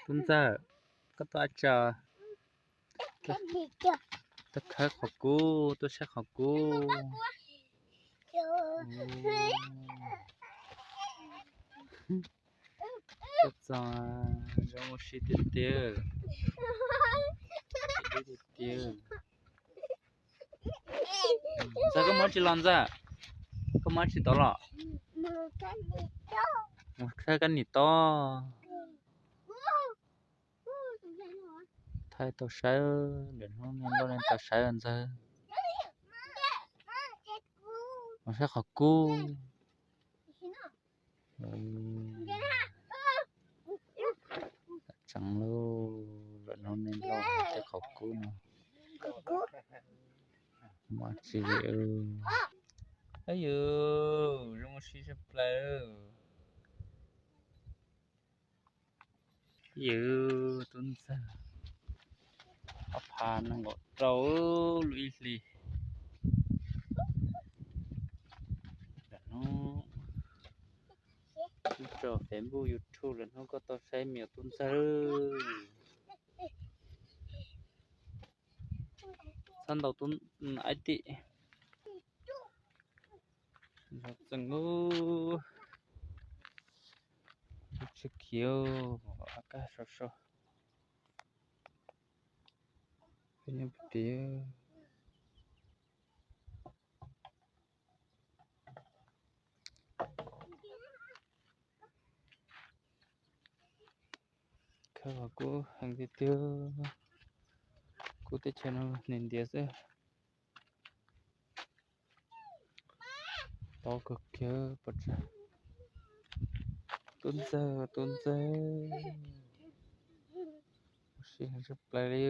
Tub Ntxawg, koj tuaj ua cas? Tuaj khawb qhov kub, tuaj saib qhov kub. Tuaj txog zoo ua si tiag tiag. Tiag tiag. Ntxawg, koj mus tsis los Ntxawg? Koj mus tsis tod los? Mus khawb kab nim tob. Thaij tau saib, lwm hnub nej loj nej tau saib Ntxawg. Mus saib qhov kub. Tseev lauj, lwm hnub nej loj saib qhov kub no. Mus tsis li. Yus zoo ua si tshaj plaws. Yus, Tub Ntxawg, ob phav nees nkaum rau lub ib hlis. Lwm hnub, ib tsoom Facebook, YouTube, lwm hnub koj tau saib me nyuam Tub Ntxawg. Txhob ntaus Tub, Aib Tim. Txeem ub, tsis khiav, a kaj sau sau. Peb nyob pem. Khawb qhov kub heev tiag tiag. Kub teb chaws no nws ntiav xwb. Tob kawg kiag pov tseg. Tub Ntxawg, Tub Ntxawg, ua si heev tshaj plaws li.